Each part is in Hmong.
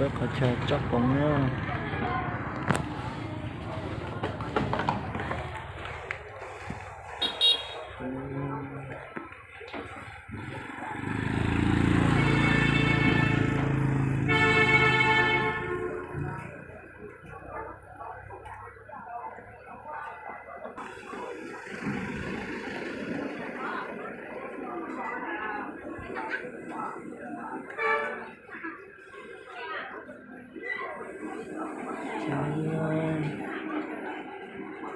Qhov chaw tsob poov na.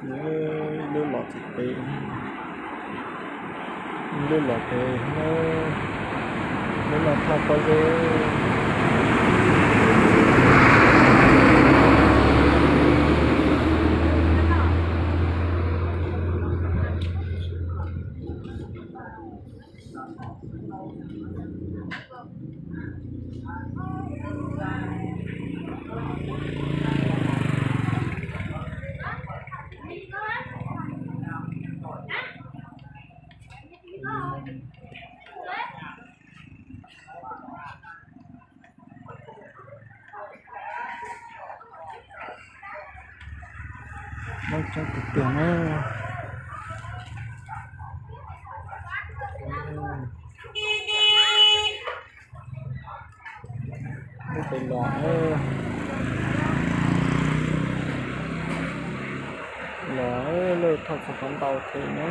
Ib lub los txog pem, ib lub los pem, lub no thaj pob zeb. Lawv tsob tiag tiag na. Lub pem los, los lawv thauj txog qhov ntau thiab na.